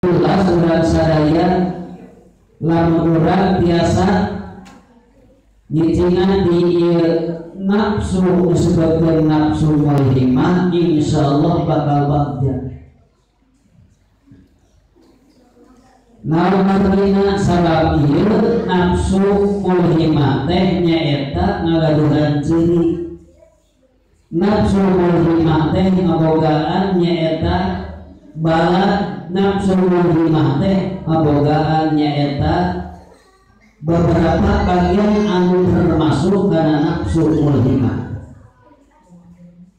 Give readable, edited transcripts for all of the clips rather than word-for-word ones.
Urang sadaya lamun urang biasa nyicingan di nafsu disebutkeun nafsu mulhimah, insyaallah bakal bagja. Naon artina sabab ieu nafsu mulhimah teh nyaeta ngagaduhan ciri. Nafsu mulhimah teh ngabogaan nyaeta balad. Nafsu mulhimah teh ngabogaan nyaeta beberapa bagian anu termasuk kana nafsu mulhimah.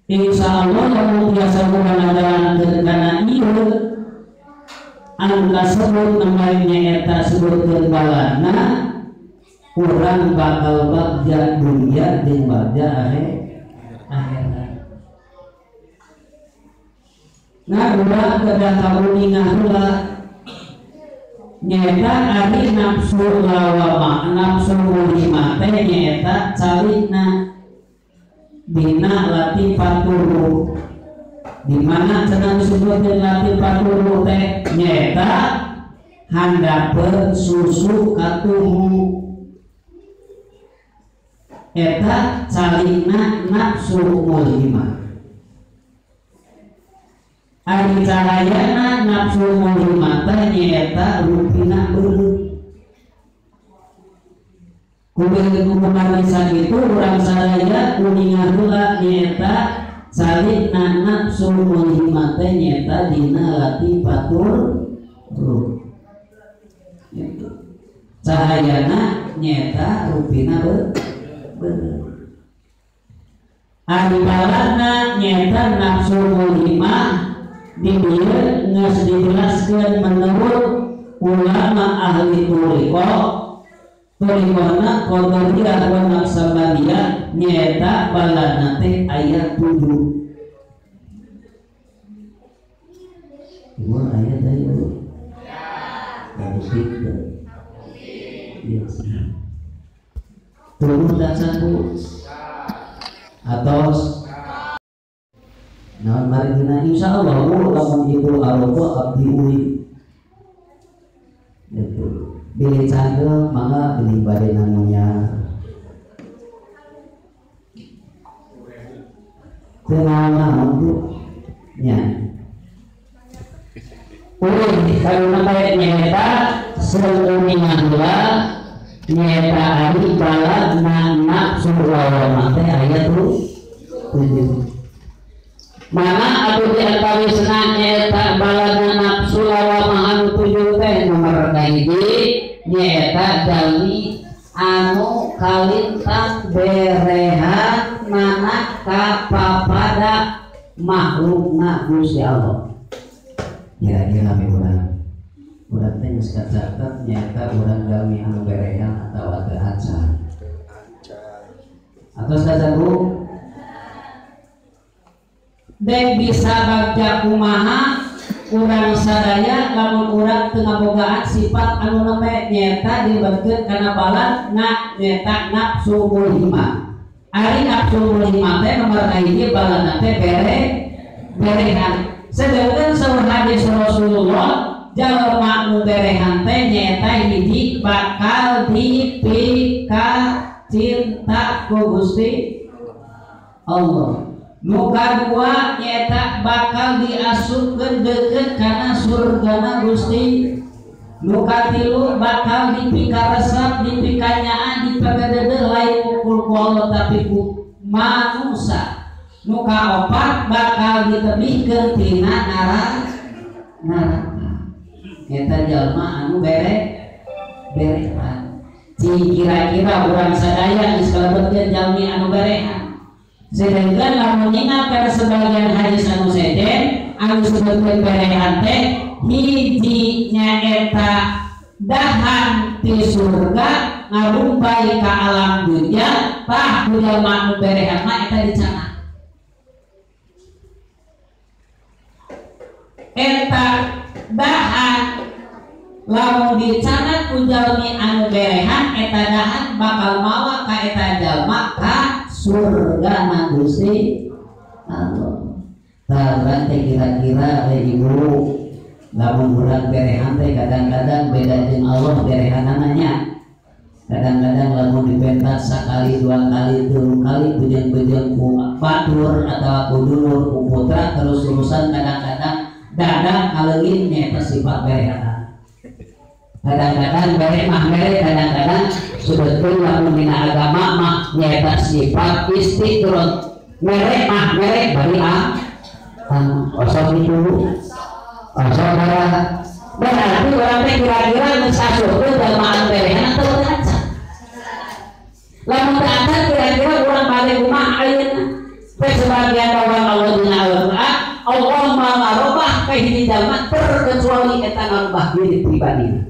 Insya Allah lamun biasa kana jalankeun kana ieu anu kasebut namanya nyaeta sebutkeun baladna, urang bakal bagja dunia jeung bagja akhirat. Nah, urang kedah kauninga heula nyaeta ari nafsu lawamah, nafsu mulhimah teh nyaeta calikna dina latifaturu. Di mana cenah disebutkeun latifaturu teh nyaeta handapeun susu katuhu. Eta calikna nafsu mulhimah. Ari cahayana nafsu mulhimah teh nyaeta rupina beureum. Kubeung kumaha sakitu urang sadaya kuninga heula nyaeta calikna nafsu mulhimah teh nyaeta dina latifatur ruh. Cahayana nyaeta rupina beureum. Ari baladna nyaeta nafsu mulhimah di dieu geus dijelaskeun menurut ulama ahli thariqah, thariqahna qadariyah wa naqsabandiyah nyaeta baladna teh aya 7. Ieu aya teh ieu. Ya. Turun dan sanggup atos. Nah, mari dina insyaallah lamun itu arobo abdi uli. Gitu. Bilih cangkeul mangga bilih bade namunya. Teu naon-naon bu nya. Ulih karuna bae nyaeta seuningan heula nyaeta ari baladna nafsu lawamah teh aya 7. Mana atuh di antawisna nyaeta baladna nafsu lawamah anu 7 teh nomor kahiji nyaeta jalmi anu kalintang berehan mana kapapada makhlukna Gusti Allah. Kira-kira mi urang teh geus kacatet nyaeta urang jalmi anu berehan atawa teu acan. Atos kacatet dek bisa bagja kumaha urang sadaya lamun urang teu ngabogaan sifat anu nembe nyaeta dibeutkeun kana baladna nyaeta nafsu mulhimah. Ari nafsu mulhimah teh nomor kahiji baladna teh berehan. Sedangkan saur hadis Rasulullah jalma nu berehan teh nyaeta hiji bakal dipika cinta ku Gusti Allah. Nu kadua nyaeta bakal diasupkeun deukeut kana surgana Gusti. Nu katilu bakal dipikaresep, dipikanyaan, dipagadeudeung lain ku Allah tapi ku manusa. Nu kaopat bakal ditebihkeun tina neraka. Eta jalma anu berehan. Cing kira-kira urang sadaya geus kalebetkeun jalmi anu berehan. Sedangkan lamun ningal kana sebagian hadis anu sejen anu disebutkeun berehan teh hiji nyaeta dahan ti surga ngarumpai ka alam dunya, tah ku jalma anu berehan mah eta dicanang. Eta dahan lamun dicanang ku jalmi anu berehan eta dahan bakal mawa ka eta jalma ka surga na Gusti Allah. Tah urang teh kira-kira we ibu Lamun urang berehan teh kadang-kadang beda jeung Allah berehanana nya. Kadang-kadang lamun dipentas sakali dua kali tilu kali bejeng-bejeng ku batur atau ku dulur ku putra terus-terusan kadang-kadang dadak kaleungit nyaeta sifat berehan. Kadang-kadang bere mah bere, kadang-kadang sebetulnya lamun dina agama mah nyaeta sifat istiqrot. Mere mah mere bari ah osok itu osok darah. Berarti urang teh kira-kira geus asupkeun jalma berehan atau teu acan. Lamun teu acan kira-kira urang balik kumaha ayeuna? Teh sebagian orang Allah dina Al-Qur'an, Allah maha ngarobah ka hiji jalma terkecuali eta ngarobah diri pribadina.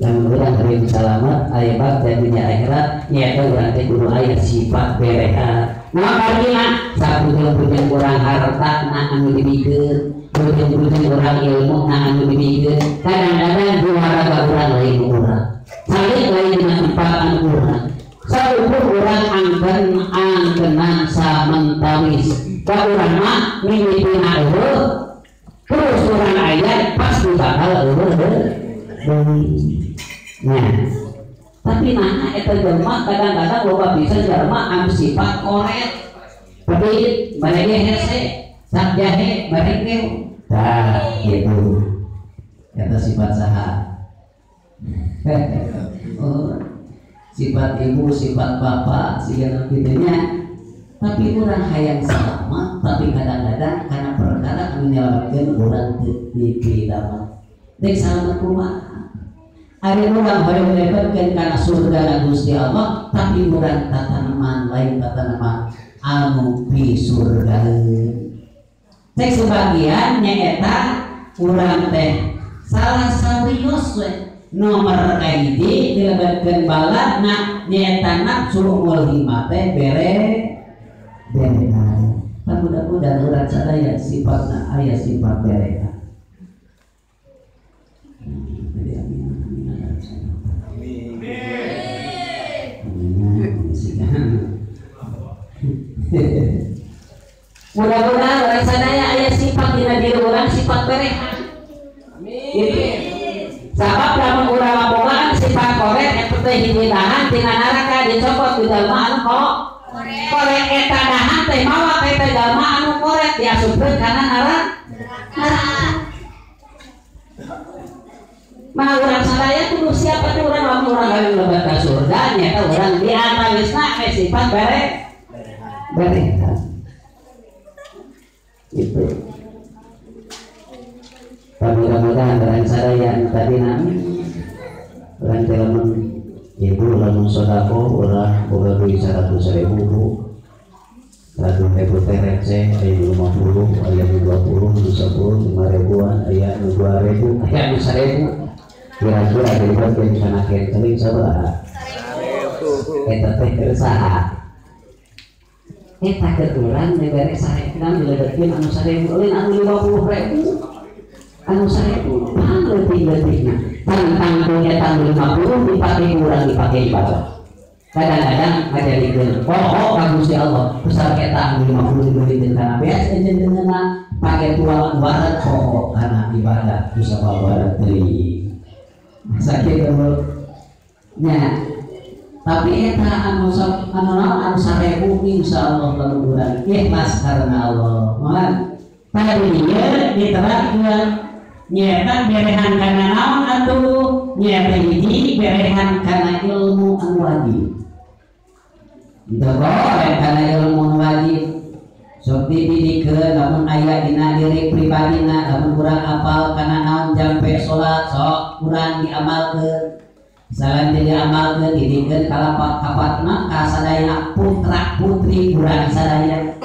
Lamun urang hoyong salamet aya bagja dunya akhirat nyaeta urang teh kudu aya sifat berehan. Nah artinya sapujeng-pujeng urang harta na anu dibikeun, pujeng-pujeng urang ilmu na anu dibikeun. Kadang-kadang juara urang lain urang. Salik lain dina tempat anu urang. Saukur urang angken angkenan samentawis. Ka urang mah mimitina eueuh, terus urang aya pasti bakal eueuh deui. Nah, tapi nah eta jelema kadang-kadang loba bisa jelema anu sifat koret. Pedit, barege hese, sak jahe, barege. Tah, gitu. Eta sifat saha? Oh, sifat ibu, sifat bapak, siga kitu nya. Tapi urang hayang selamat, tapi kadang-kadang karena perkara anu nyalametkeun urang teu dipidamel. Dek selamat kumaha? Ari urang hoyong lebetkeun kana surga na Gusti Allah, tapi urang tataneman lain tataneman anu di surga. Cek sebagian nyaeta urang teh salah serius we. Nomor kahiji dilebetkeun baladna nyaeta nafsu mulhimah teh bere berehan. Mudah-mudahan urang sadaya sifatna aya sifat berehan. Mudah-mudahan urang sadaya aya sifat dina diri urang sifat berehan. Amin. Sabab lamun urang ngabogaan sifat koret eta teh hiji dahan tina neraka dicopot ku jalma anu koret eta dahan teh mawa ka eta jalma anu koret diasupkeun kana neraka. Mah urang sadaya kudu siap atuh urang lamun urang hayang lebet ka surga nyaeta urang diantawisna ke sifat berehan. Gitu. Mudah-mudahan urang sadaya anu tadina urang teh lamun ibu lamun sedekah urang boga duit 100.000 bu. 100.000 teh receh aya 50, aya 20, 10, 5.000-an, aya 2.000, aya 1.000. Kira-kira dilibatkeun kana canceling sabaraha? 1.000. Eta teh keur saha? Eta keur urang dibere 1.000 dilebetkeun anu 1.000 euleun anu 50.000. Anu 1.000 pang leutik-leutikna. Tangtang eta anu 50 dipake urang dipake ibadah. Kadang-kadang ngajadikeun poho ka Gusti Allah besar eta anu 50 dibelikeun kana beas enjeunna pake tuang waret poho kana ibadah bisa bawaran deui. Sakit nya. Tapi eta anu anu naon anu 1.000 insyaallah lamun urang ikhlas karena Allah. Mohon tadi ieu diterangkeun nyaeta berehan kana naon atuh nyaeta hiji berehan kana ilmu anu wajib. Teu boleh kana ilmu anu wajib. Sok dididikeun lamun aya dina diri pribadina lamun urang apal kana naon jampe salat sok urang diamalkeun. Salan teu diamalkeun didikeun kapatna ka sadaya putra putri urang sadaya.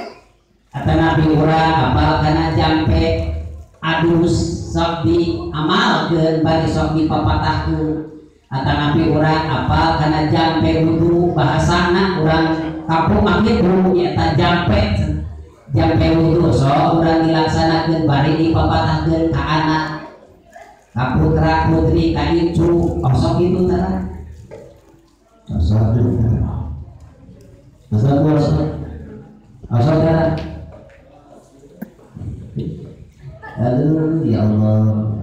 Atanapi urang apal kana jampe adus sok diamalkeun bari sok dipapatahkeun. Atanapi urang apal kana jampe wudu bahasana urang kampung mah kitu nyaeta jampe jampe wudu sok urang dilaksanakeun bari dipapatahkeun ka anak ka putra putri ka incu osok kitu tara osok kitu tara osok osok osok tara. Aduh ya Allah.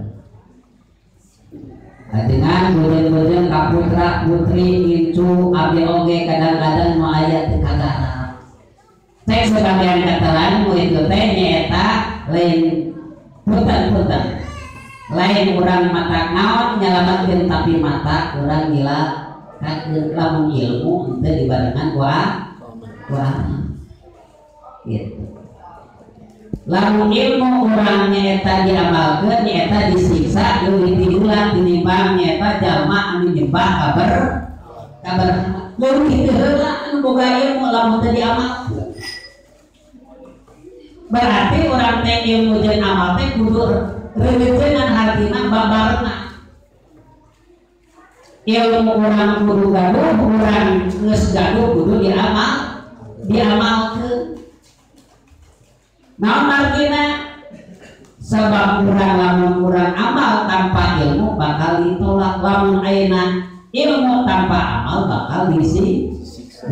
Ajengan beureun-beureun ka putra putri incu abdi oge kadang-kadang nu aya teu kagarap. Teh sebagian katalan murid teh nyaeta lain punten-punten. Lain urang mata naon nyalametkeun tapi mata urang gila kakeun lamun ilmu henteu dibarengan ku amal. Gitu. Lamun ilmu urang nyaeta diamalkeun nyaeta disiksa leuwih ti ulah tinimbang nyaeta jalma anu nyembah kabar kabar leuwih teu heula anu boga ilmu lamun teu diamalkeun. Berarti urang teh ilmu jeung amal teh kudu rerejengan hartina babarna. Ilmu urang kudu gaduh, urang geus gaduh kudu diamalkeun. Naon artina? Sebab urang lamun urang amal tanpa ilmu bakal ditolak, lamun ayeuna ilmu tanpa amal bakal disiksa.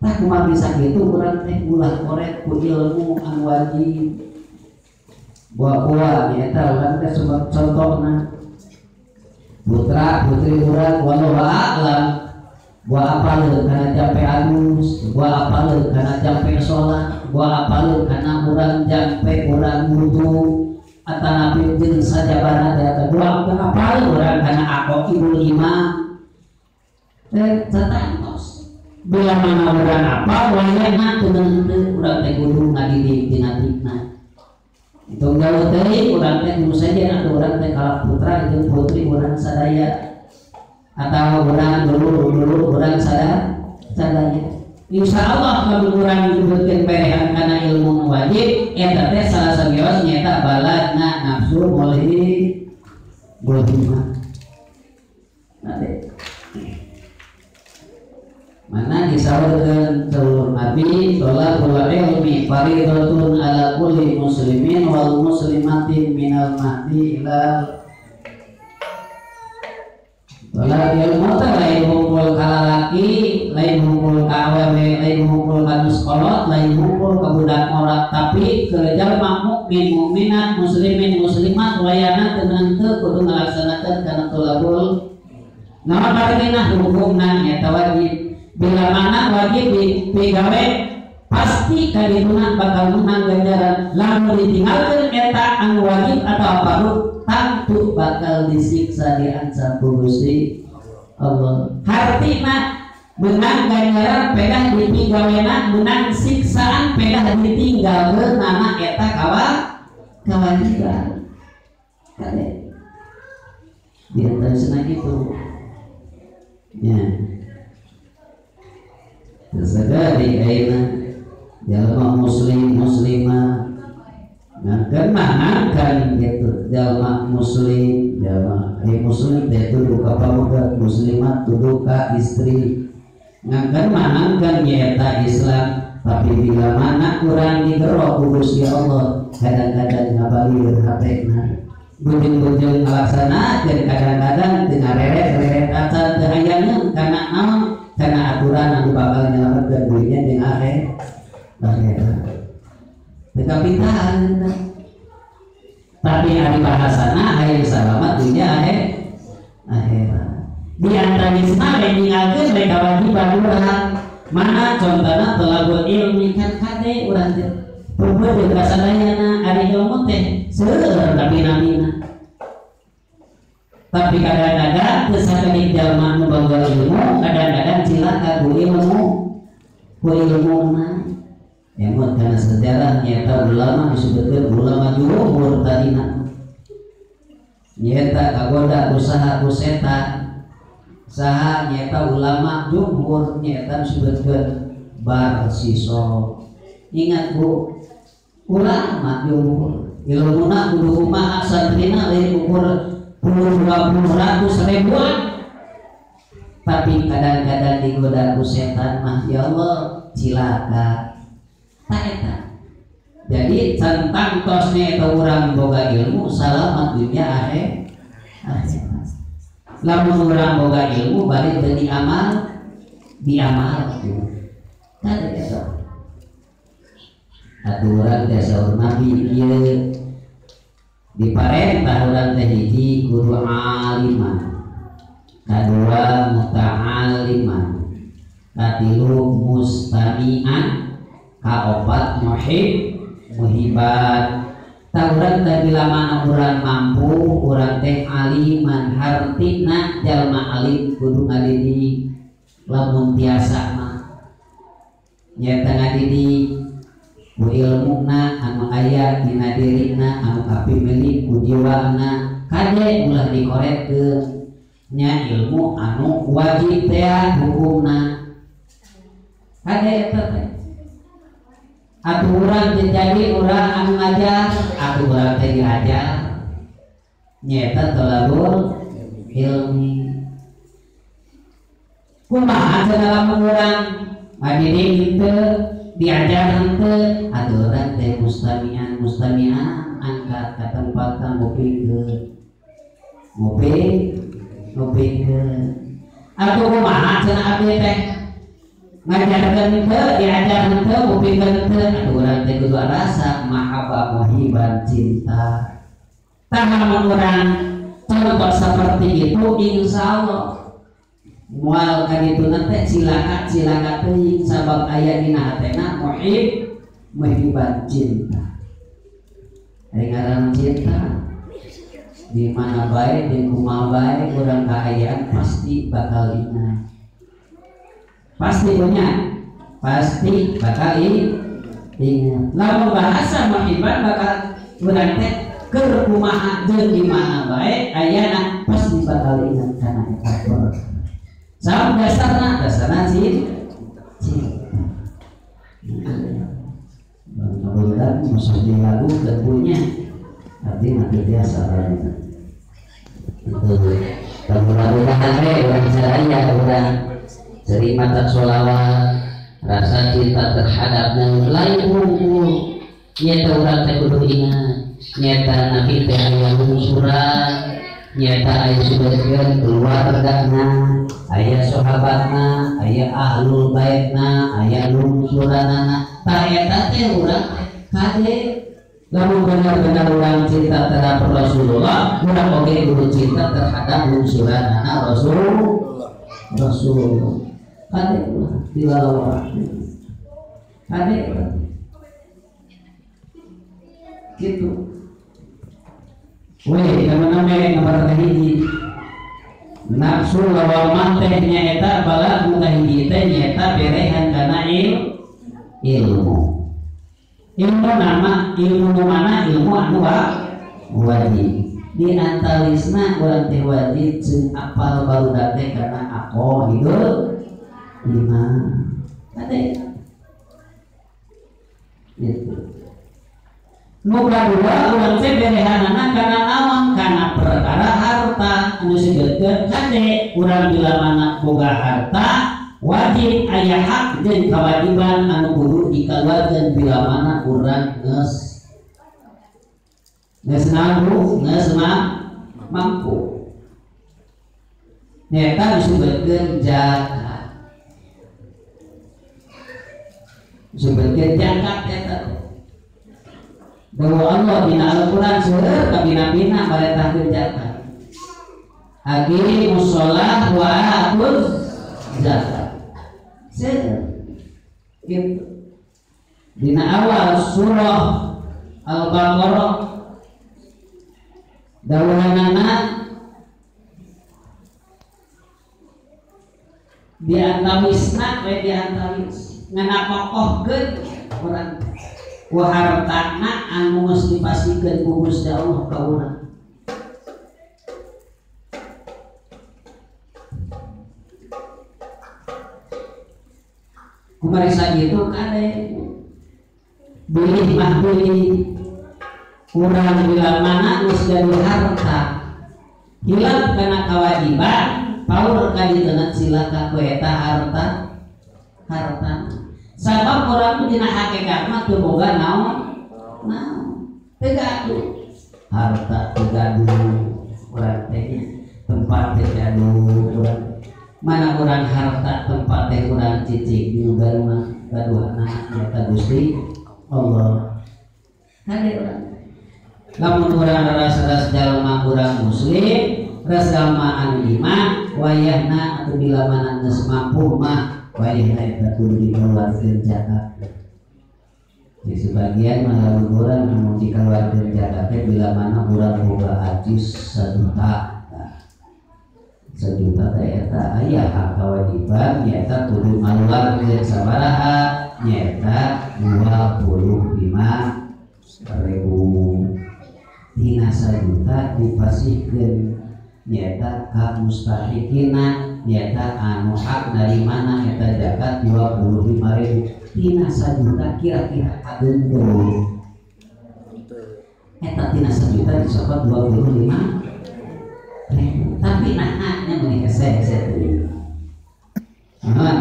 Tah kumaha bisa kitu urang teh ulah koret ku ilmu anu wajib. Buah-buah nyaeta urang teh sebab contohna putra putri urang wallahu a'lam buah apaleun kana jampe alus, buah apaleun kana jampe salat, buah apaleun kana urang jampe urang wudu atanapi jeung sajabana teh buah apaleun urang kana aqaidul iman teh satantos. Bila mana urang apal wayahna teu henteu urang teh kudu ngadidik tina tikna. Hitung jauh teuing urang teh kudu sejen atuh urang teh kalap putra jeung putri urang sadaya atau urang dulur-dulur urang sadaya. Insya Allah lamun urang disebutkeun perehan kana ilmu wajib eta teh salah sawios nyaeta baladna nafsu mulhi mulhimah. Mana disaurkeun saur Nabi thalabul ilmi fardhatun ala kulli muslimin wal muslimatin minal mahdi ila. Tolak ilmu teh lain hunkul ka lalaki, lain hunkul ka awewe, lain hunkul ka nu sekolot, lain hunkul ka budak ngora, tapi ke jalma mukmin mukminat, muslimin muslimat wayana teu henteu kudu ngalaksanakeun kana tolabul. Naon artina hukumna nyaeta wajib. Bila mana wajib digawe pasti kadiduna bakal menang ganjaran. Lamun ditinggalkeun eta anu wajib atau fardu tentu bakal disiksa diancam ku Gusti Allah. Hartina menang ganjaran pedah ditigawena, menang siksaan pedah ditinggalkeun nama eta kawajiban. Kade di antaranya gitu. Ya. Tersadari ayeuna jalma muslim muslimah ngangkeun mah ngangkeun gitu jalma muslim jalma muslim teh tuduh ka pamegat muslimat tuduh ka istri ngangkeun mah ngangkeun nyaeta Islam tapi bila mana kurang digerok ku Gusti Allah kadang-kadang ngabalir hatena bujeng-bujeng ngalaksanakeun kadang-kadang teu ngareret-reret acan teu hayangeun kana naon kana aturan anu bakal nyelametkeun dunya jeung akhirat. Tetapi tahan, tapi ari bahasana hayang salamat dunya akhirat. Di antawisna lain ninggalkeun lain kawajiban urang. Mana contona tolabul ilmi kan kade urang teh. Peupeut jeung kasadayana ari ilmu teh seueur tapi-namina. Tapi kadang-kadang teu sakedik jalma nu boga ilmu, kadang-kadang cilaka ku ilmu, ku ilmuna. Emot karena sejarah nyata ulama disebutkan ulama jumhur tadina. Nyata kagoda usaha ku setan. Saha nyata ulama jumhur nyata disebutkan barsiso. Ingat Bu, ulama jumhur ilmuna kudu kumaha santrina lain ukur puluh 20 ratus ribuan. Tapi kadang-kadang digoda ku setan mah ya Allah cilaka. Eta. Jadi centang tosnya eta urang boga ilmu salamat dunia akhir. Lamun urang boga ilmu balik teu diamal diamal. Kada eta. Aturan teh saur Nabi ieu Diparentah urang teh hiji kudu aliman, kadua muta'aliman, katilu mustami'an, kaopat muhiban. Tah urang teh bila mana urang mampu urang teh aliman, hartina jalma alim kudu ngadidik lamun tiasa mah nyata ngadidik ku ilmuna anu aya dina dirina anu kapimilik ku jiwana kade ulah dikoretkeun nya ilmu anu wajib teh hukumna kade eta teh. Atuh urang teh jadi urang anu ngajar, atuh urang teh diajar nyata tolabul ilmi. Kumaha cenah lamun urang ngadidik henteu diajar henteu, atuh urang teh mustami'an angkat ka tempat ngupingkeun ngupingkeun. Atuh kumaha cenah abdi teh ngajarkeun henteu diajar henteu ngupingkeun henteu, atuh urang teh kudu rasa mahabbah muhiban cinta. Tah lamun urang contoh seperti itu insyaallah moal kadituna teh cilaka teuing sabab aya dina hatena muhiban cinta. Ari ngaran cinta di mana bae di kumaha bae urang kaayaan pasti bakal ingat. Pasti punya, pasti bakal ingat. Lamun bahasa muhiban bakal urang teh keur kumaha jeung di mana bae ayana pasti bakal ingat kana eta perkara. Sabab dasarna cinta. Bang musuh di lagu punya, tapi nanti biasa banget. Mudah-mudahan orang sadaya orang seri mata sholawat rasa cinta terhadap yang lain unggul. Nyata urang teh kudu ingat, nyata nabi teh aya lungsuran, nyata aya sebagian keluargana, aya sahabatna, aya ahlul baitna, aya lungsuranana. Tah eta teh urang kade lamun benar-benar urang cinta terhadap Rasulullah, urang oge kudu cinta terhadap lungsuranana Rasulullah. Kade ulah dilalawak. Kade ulah. Gitu. Weh, nama-nama nomor kahiji. Nafsu lawamah teh nyaeta bala nu kahiji teh nyaeta berehan kana ilmu. Ilmu nama, ilmu nu mana? Ilmu anu wajib. Di antalisna urang teh wajib jeung apal barudak teh kana aqaidul iman. Kade. Gitu. Nu kadua urang teh berehanana kana naon? Kana perkara harta anu disebutkeun kade urang bila mana boga harta wajib aya hak jeung kewajiban anu kudu dikaluarkeun bila mana urang geus mampu, geus mampu. Nyaeta disebutkeun zakat. Disebutkeun zakat eta. Bahwa Allah dina Al-Qur'an seueur kabina-bina marentahkeun zakat. Aqimus shalah wa atuz zakat. Seueur. Gitu. Dina awal surah Al-Baqarah dawuhanana diantawisna we diantawis ngana kokohkeun urang ku hartana anu geus dipastikeun ku Gusti Allah ka urang. Kumarisa gitu kade beli mah beli urang bila mana geus gaduh harta hilap kana kewajiban paur ka dituna cilaka ku eta harta sabab urang dina hakikat mah teu boga naon naon teu gaduh harta teu gaduh urang teh nya tempat teu gaduh urang mana urang harta tempat teh urang cicing di rumah gaduhna nyata Gusti Allah kade urang Lamun urang ras-ras jalma urang muslim, ras jalma anu iman, wayahna atau bila mana geus mampu mah wayahna eta kudu dikeluarkeun zakat. Di sebagian mah lamun urang anu dikeluarkeun zakat teh bila mana urang boga ajis 1 juta. 1 juta teh eta aya hak kewajiban nyaeta kudu ngaluarkeun sabaraha, nyaeta 25.000. Tina 1 juta dipasihkeun nyaeta ka mustahikina, nyaeta anu hak narimana eta zakat 25.000. Tina 1 juta kira-kira ageung teu eta tina 1 juta disokot 25.000? Tapi nah nya meuni hese-hese teuing. Nuhun.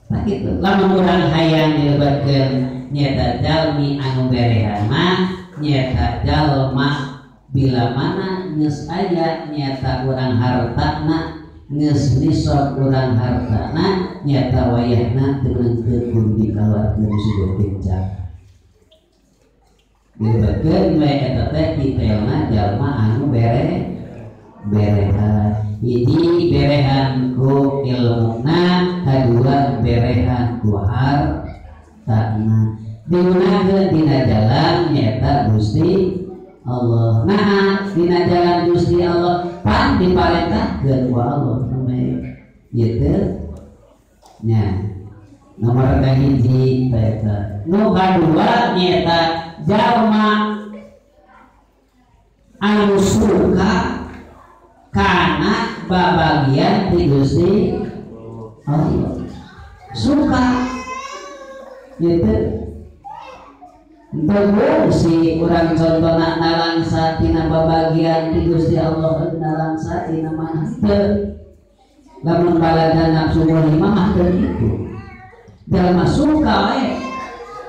Tah kitu lamun urang hayang dilebatkeun nyaeta jalmi anu berehan mah, nyaeta jalma bila mana geus aya nyaeta urang hartana, geus nisab urang hartana, nyaeta wayahna teu meunangkeun kudu dikaluarkeun disebutkeun zakat. Dilebatkeun we eta teh titelna jalma anu berehan. Hiji berehan ku ilmuna, kadua berehan ku hartana, digunakeun dina jalan nyaeta Gusti Allah. Nah, dina jalan Gusti Allah pan diparentahkeun ku Allah gitu nya. Nomor kahiji eta. Nu kadua nyaeta jalma anu suka kana babagian ti Gusti Allah, suka gitu. Tunggu si urang contohna nalangsa tina babagian ti Gusti Allah, nalangsa tina mana teu. Lamun balada nafsu mulima mah teu kitu. Jalma suka we,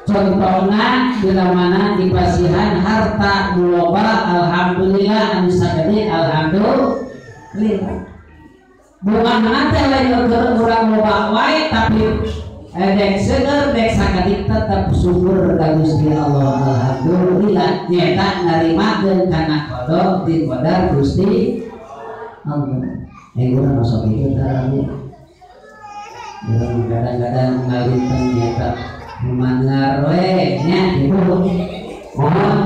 contohna bila mana dipasihan harta nu loba, alhamdulillah, anu sagede alhamdulillah. Bungahna teh lain keur urang loba wae, tapi dek seueur dek sakedik tetep syukur ka Gusti Allah, alhamdulillah, nyaeta narimakeun kana qada di qadar Gusti Allah. Urang masuk itu tah, urang kadang-kadang ngalinten nyaeta mangar we nya gitu. Mohon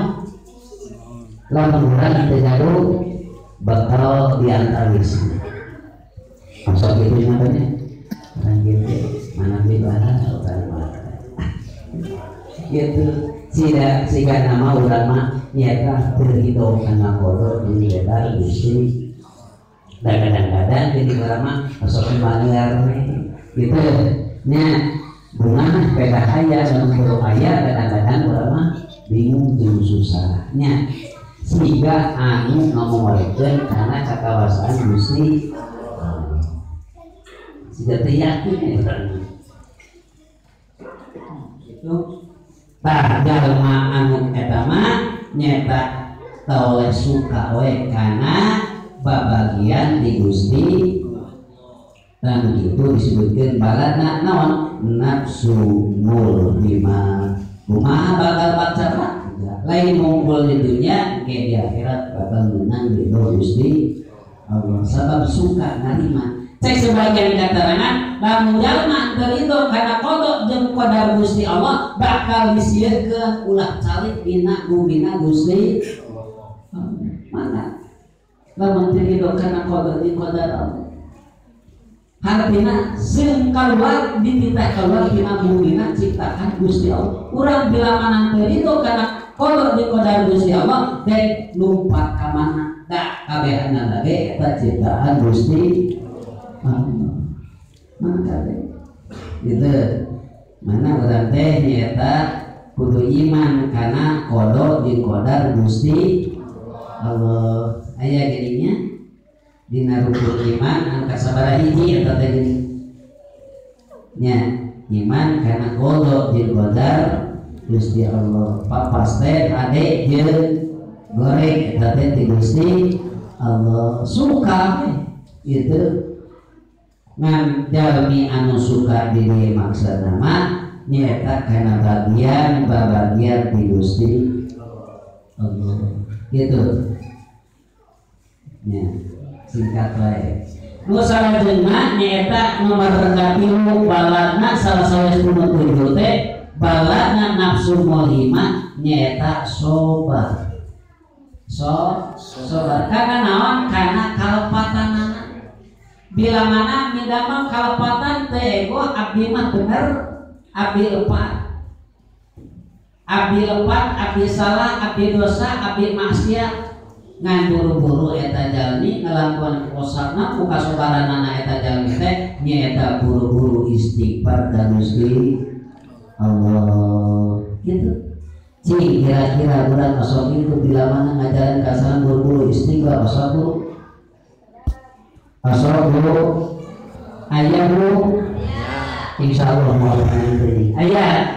lamun urang teu gaduh bakal diantawis. Masuk itu namanya orang gitu mana bibana gitu. Sida siga nama urang mah nyaeta teu ridho kana qada di qadar Gusti. Dan kadang-kadang jadi urang mah masuk mangar we gitu nya. Bunga peda aya lamun boro aya, kadang-kadang urang mah bingung jeung susah nya, sehingga anu ngomongkeun kana kakawasaan Gusti siga teu yakin ya urang itu. Tah jalma anu eta mah nyaeta toleh suka we kana babagian di Gusti. Dan itu disebutkan baladna naon, nafsu mulhimah. Kumaha bakal pacarna lain ngumpul di dunia ke di akhirat bakal menang di Gusti Allah sabab suka narima. Cek sebagian keterangan lamun jalma teu ridho kana qada jeung qadar Gusti Allah bakal disiekeun ulah calik dina bumina Gusti Allah. Mana lamun teu ridho kana qada jeung qadar Allah, hartina seung kaluar dititah kaluar dina bumina ciptaan Gusti Allah. Urang bila mana teu ridho kana qada jeung qadar Gusti Allah dek lumpat ka mana da kabehanna ge eta ciptaan Gusti Allah. Mana kabeh gitu. Mana urang teh nyaeta kudu iman kana qada jeung qadar Gusti Allah. Aya geuning nya dina rukun iman anu kasabaraha hiji eta teh geuning nya, iman kana qada jeung qadar Gusti Allah. Papas teh ade jeung goreng eta teh ti Gusti Allah. Suka we gitu. Ngan jalmi anu suka di dieu maksudna mah nyaeta kana bagian babagian ti Gusti. Allah gitu ya, singkat wae. Nu salajengna nyaeta nomor 3 baladna salah sawios nu 7 teh baladna nafsu mulhimah nyaeta sobar. Sobar karena naon? Karena kalepatanana. Bila mana midamel kalepatan teh ego abdi mah bener, abdi lepat. Abdi lepat, abdi salah, abdi dosa, abdi maksiat. Ngan buru-buru eta jalmi ngalakuan kosarna ku kasobaranana eta jalmi teh nyaeta buru-buru istighfar ka Gusti Allah gitu. Cing kira-kira urang osok itu bila mana ngajaran kasalahan buru-buru istighfar osok bu osok bu ayah bu insyaallah mau nanti ayah.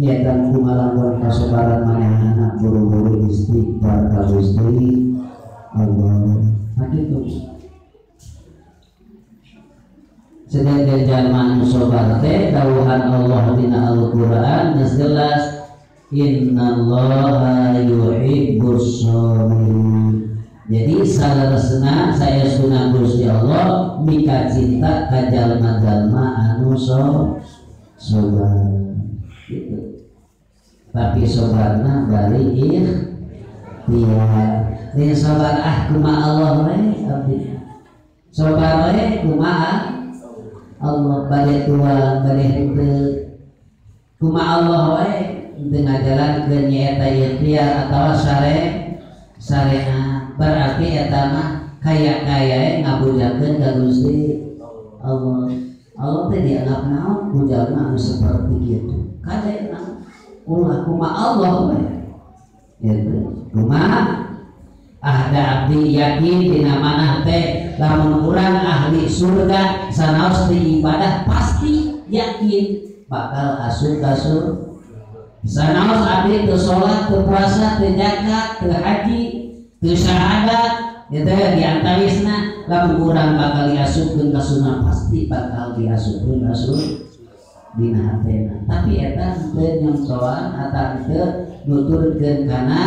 Nyetan kumalakuan kasobaran manehna buru-buru istighfar ka Gusti Allah. Nah gitu. Sedangkan jalma nu sobar teh dawuhan Allah dina Al-Qur'an geus jelas innallaha yuhibbus sabirin. Jadi saleresna saestuna Gusti Allah mika cinta ka jalma-jalma anu sobar. Gitu. Tapi sobarna bari ikhtiar. Lain sobar ah kumaha Allah we abdi. Sobar we kumaha Allah bade tuang bade henteu. Kumaha Allah we teu ngajalankeun nyaeta ikhtiar atawa syariat. Berarti eta mah kaya-kaya ngabujakeun ka Gusti Allah. Allah teh dianggap naon ku jalma anu seperti kitu. Kade ulah kumaha Allah we gitu kumaha ahda abdi yakin dina manah teh lamun urang ahli surga sanaos di ibadah pasti yakin bakal asup ka surga. Sanaos abdi teu salat teu puasa teu zakat teu haji teu syahadat gitu di antawisna lamun urang bakal diasupkeun ka surga pasti bakal diasupkeun ka surga dina hatena. Tapi eta henteu nyongsoan atawa henteu nuturkeun kana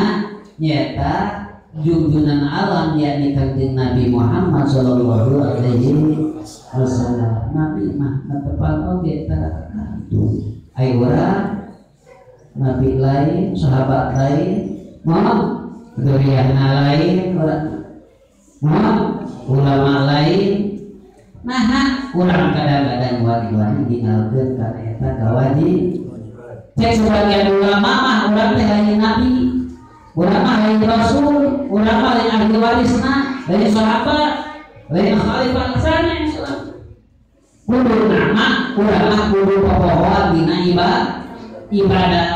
nyaeta junjunan alam yakni Kangjeng Nabi Muhammad sallallahu alaihi wasallam. Nabi mah netepan oge tara kitu. Ai urang nabi lain, sahabat lain, moal duriana lain, urang moal ulama lain. Nah, urang kadang-kadang wani-wani dingalkeun kana eta kawajib. Cek sebagian ulama mah urang teh lain nabi, urang mah lain rasul, urang mah lain ahli warisna, lain sahabat, lain khalifah sanes. Kudu nama urang mah kudu popohoan dina ibadah.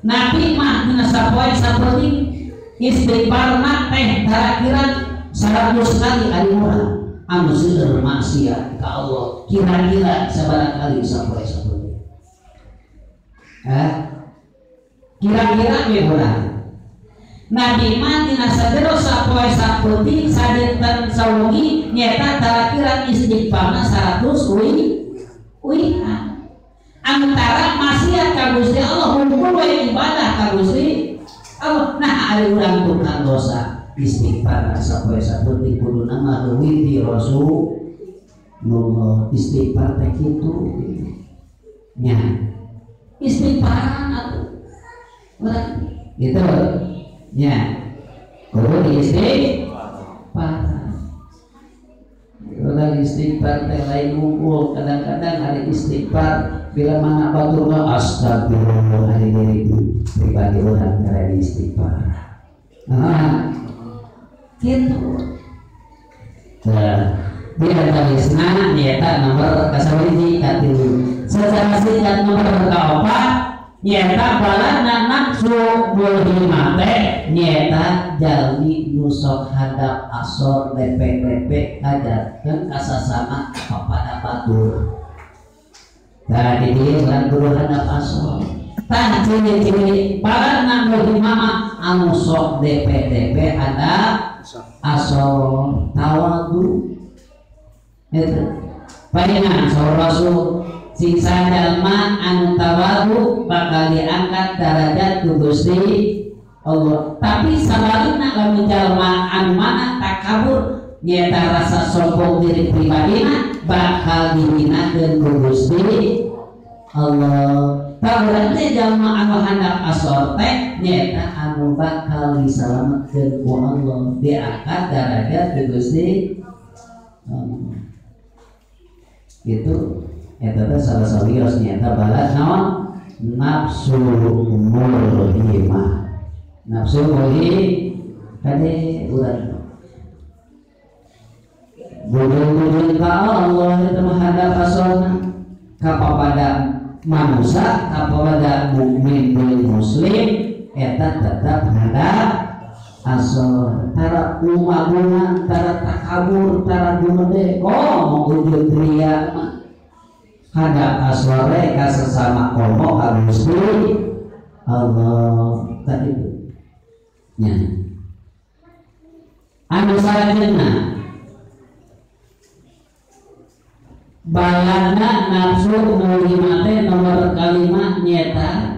Nabi mah dina sapoe sapenting istighfarna teh tarakiran 100 kali ari urang anu seueur maksiat ka Allah kira-kira sabaraha kali sapoe sapoe. Kira-kira we urang. Nabi mah dina sajero sapoe sapeuting sadinten sawengi nyaeta tarakiran istighfarna 100 uihan. Antara maksiat ka Gusti Allah hungkul we ibadah ka Gusti Allah. Nah ari urang tukang dosa istighfar sapoe sapenting kuduna mah leuwih ti Rasulullah. Istighfar teh kitu nya istighfaran atuh urang gitu nya kudu istighfar. Urang istighfar teh lain ngumpul kadang-kadang hari istighfar Bila mana batur mah astagfirullah hari diri pribadi urang kada istighfar. Nah, kitu. Tah, di antawisna nyaeta nomor kasawiji katilu. Secara singkat nomor kaopat nyaeta balana nafsu mulhimah teh nyaeta jalmi nu sok hadap asor DPDP kajarkeun kasasama papada batur. Nah, di dieu urang kudu hadap asor. Tah ciri-ciri balana mulhimah anu sok DPDP hadap asor tawadu. Eta palingan saur Rasul sing jalma anu tawadu bakal diangkat darajat ku Gusti Allah. Tapi sabalikna lamun jalma anu mana takabur nyaeta rasa sombong diri pribadina bakal dihinakeun ku Gusti Allah. Tah berarti jalma anu handap asor teh nyaeta anu bakal disalametkeun ku Allah, diangkat darajat ku Gusti Allah. Gitu eta teh salah sawios nyaeta balas naon nafsu mulhimah. Nafsu mulhimah kade urang bujung-bujung ka Allah eta mah hadap asona kapapada manusia kapapada mukmin bil muslim eta tetap hadap asor tara umagungan tara takabur tara gumede komo ujung ria mah hadap asore ka sesama komo ka Gusti Allah tadi itu nya anu salajengna balana nafsu mulhimah teh nomor kalima nyaeta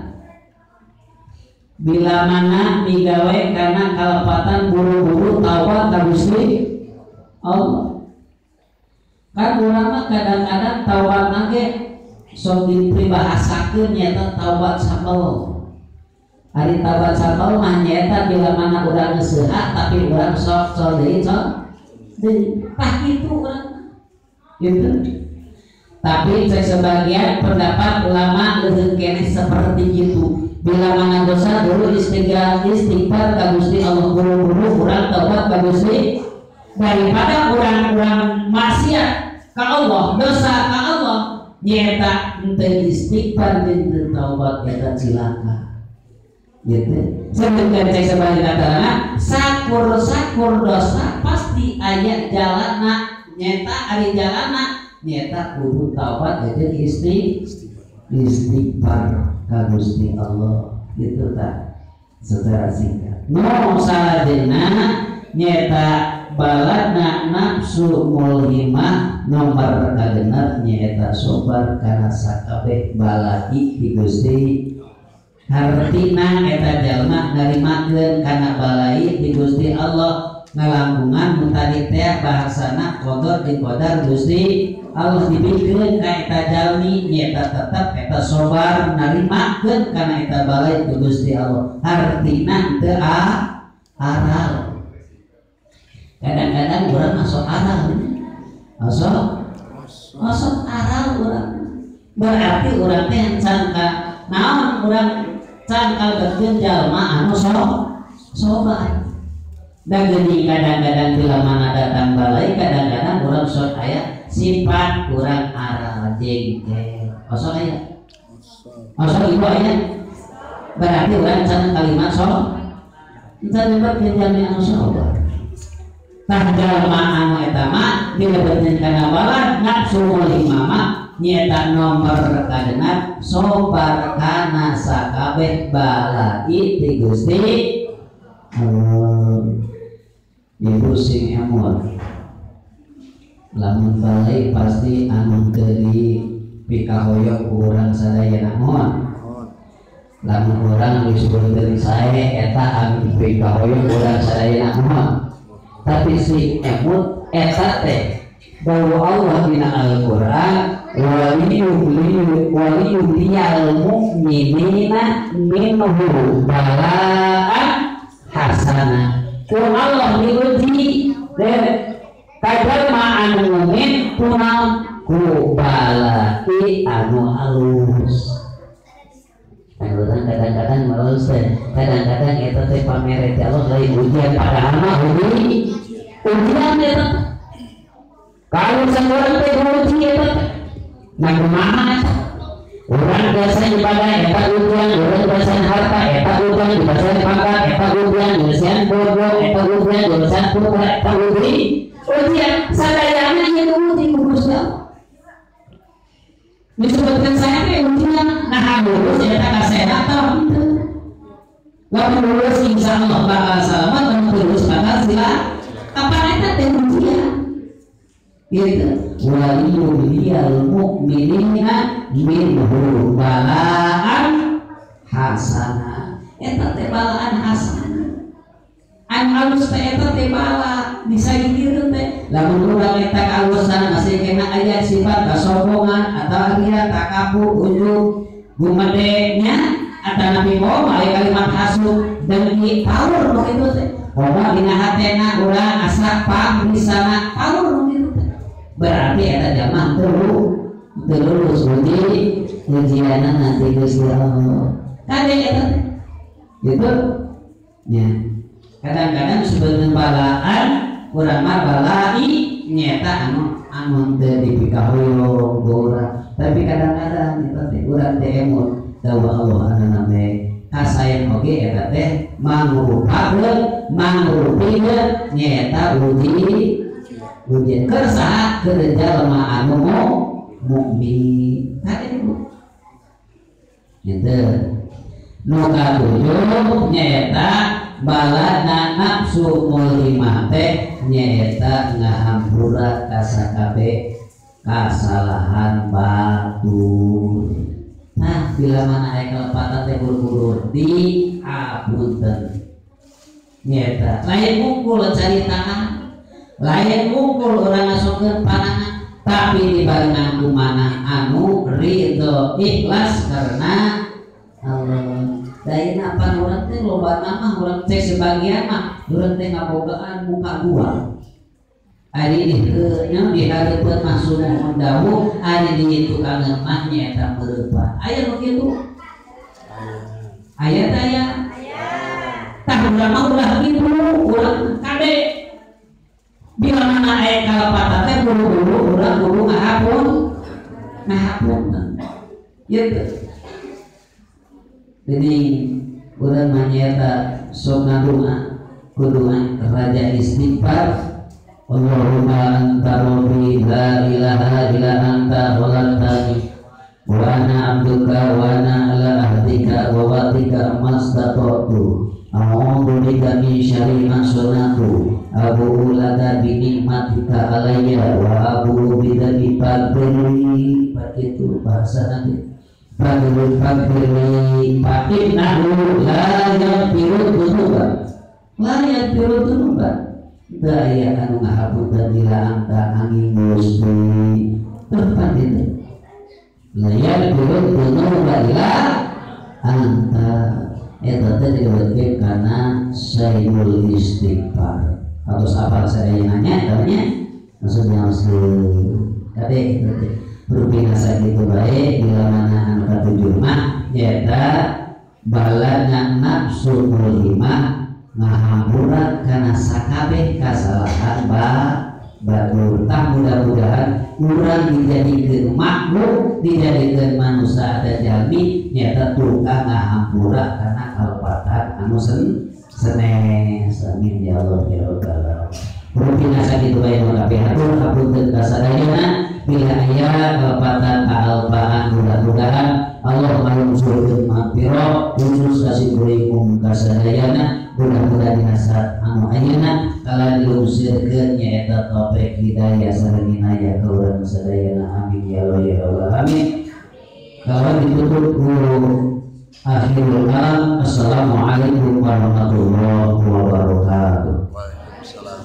bila mana migawe karena kalepatan buru-buru taubat ka Gusti Allah. Kan urang mah kadang-kadang taubat ge sok dipribahasakeun nyaeta taubat sambel. Ari taubat sambel mah nyaeta bila mana urang geus sehat tapi urang sok sok deui sok deui. Tah kitu urang. Gitu. Tapi sebagian pendapat ulama leuheung keneh seperti itu. Bila mana dosa dulu istighfar ka Gusti Allah buru-buru urang taubat ka Gusti daripada urang-urang maksiat ka Allah, dosa ka Allah nyaeta henteu istighfar jeung teu taubat eta cilaka. Gitu. Sedengkeun cek sebagian katalana sakur-sakur dosa pasti aya jalana nyaeta ari jalana nyaeta kudu taubat jeung istighfar ka Gusti Allah gitu ta secara singkat. Nu salajengna nyaeta baladna nafsu mulhimah nomor kagenep nyaeta sabar kana sakabeh balai ti Gusti. Hartina eta jalma narimakeun kana balai ti Gusti Allah ngalangkungan nu tadi teh bahasana qadar jeung qadar Gusti Allah dibikeun ka eta jalmi nyaeta tetep eta sabar narimakeun kana eta balai ti Gusti Allah. Hartina teu aral. Kadang-kadang urang masuk aral, masuk aral urang. Berarti urang teh can ka naon urang can kalebetkeun jalma anu sobar. Dan geuning kadang-kadang bila mana datang balai kadang-kadang urang sok aya sifat urang aral jengkel. Osok aya? Osok ibu aya? Berarti urang can kalimat sok can nyebutkeun jalmi anu sobar. Tah jalma anu eta mah dilebetkeun kana balad nafsu mulhimah mah nyaeta nomor kagenep sabar kana sakabeh balai ti Gusti Allah. Ibu sing emot lamun balai pasti anu teu dipikahoyong ku urang sadayana moal. Lamun urang geus teu sae eta anu dipikahoyong ku urang sadayana moal. Tapi si emut eta teh bahwa Allah dina Al-Qur'an waliyubliyal mu'minina minhu bala'an hasanah. Ku Allah diuji kajalma anu mukmin kunaon ku balai anu alus. Kadang-kadang eta teh pamere teh Allah lain ujian padahal mah ujian eta. Kalau seorang teh uji eta teh. Nah kumaha eta? Urang biasa ibadah eta ujian, urang biasa harta eta ujian, biasa pangkat eta ujian, biasa bodoh eta ujian, biasa putra eta ujian. Ujian sadayana ieu uji ku Gusti Allah. Disebutkan saya teh ujian, nah lulus eta kasehatan henteu. Lamun lulus insyaallah bakal selamat, lamun lulus bakal sila. Kapan eta teh ujian? Gitu. Waliyul mu'minina minhu balaan hasanah. Eta teh balaan hasanah. Anu alus teh eta teh bala disagikeun teh. Lamun urang eta kaalusan masih kena aya sifat kasombongan atawa ria takabur ujub gumede nya atau nabi bohong aya kalimat hasud dengki paur nu kitu teh. Komo dina hatena urang asa pam disana paur nu kitu teh. Berarti eta jalma teu lulus uji ujianna nanti Gusti Allah. Kade eta teh. Gitu nya. Kadang-kadang sebetulnya balaan urang mah balai nyata anu anu teu dipikahoyong urang. Tapi kadang-kadang eta teh urang teh emut dawa Allah anana teh kasayan oge eta teh mangrupakeun mangrupikeun nyata uji ujian keur saha keur jalma anu mukmin. Kade Bu. Gitu. Nu katujuh nyaeta balana nafsu mulhimah teh nyaeta ngahampura ka sakabeh kasalahan batur. Nah, bila mana aya kalepatan teh buru-buru dihapunten. Nyaeta lain mungkul caritaan, lain mungkul urang ngasongkeun panangan, tapi dibarengan ku manah anu ridho ikhlas karena Allah. Dayana pan urang teh loba mah urang teh sebagian mah urang teh ngabogaan muka dua. Ari di heueuh di hareupeun mah sumuhun dawuh, ari di tukangeun mah nyaeta meureupah. Aya nu kitu? Aya teh aya. Tah urang mah ulah kitu, urang kade. Bila mana aya kalepatan teh buru-buru urang kudu ngahapun. Ngahapunten. Ieu jadi urang mah nyaeta sok ngadunga kuduan raja istighfar. Allahumma anta rabbi la ilaha illa anta khalaqtani wa ana abduka wa ana ala ahdika wa wa'dika mastata'tu a'udzu bika min syarri ma sana'tu abu'u laka bi ni'matika alayya wa abu'u bi dzambi faghfirli. Begitu bahasa nanti. Faghfirli fa innahu la yaghfiru dzunuba la yaghfiru dzunuba. Daya anu ngahapunten ila anta angin Gusti tempat itu la yaghfiru dzunuba ila anta. Eta teh disebutkeun kana sayyidul istighfar. Harus apa saya nanya tanya maksudnya kade itu teh rupina sakitu bae bila mana anu katujuh mah nyaeta balana nafsu mulhimah ngahampura kana sakabeh kasalahan batur. Tah mudah-mudahan urang dijadikeun makhluk dijadikeun manusia dan jalmi nyaeta tukang ngahampura kana kalepatan anu senes. Amin ya Allah ya Rabbal alamin. Rupina sakitu bae nu kabeh hatur hapunten kasadayana bila aya kalepatan kaalpaan mudah-mudahan Allah malungsurkeun maghfirah khusus kasih kuring kasadayana mudah-mudahan dina saat anu ayeuna kala dilungsirkeun nyaeta taufik hidayah sareng inayah ka urang sadayana. Amin ya Allah ya Rabbal alamin. Kalau ditutup ku akhirul kalam. Assalamualaikum warahmatullahi wabarakatuh. Waalaikumsalam.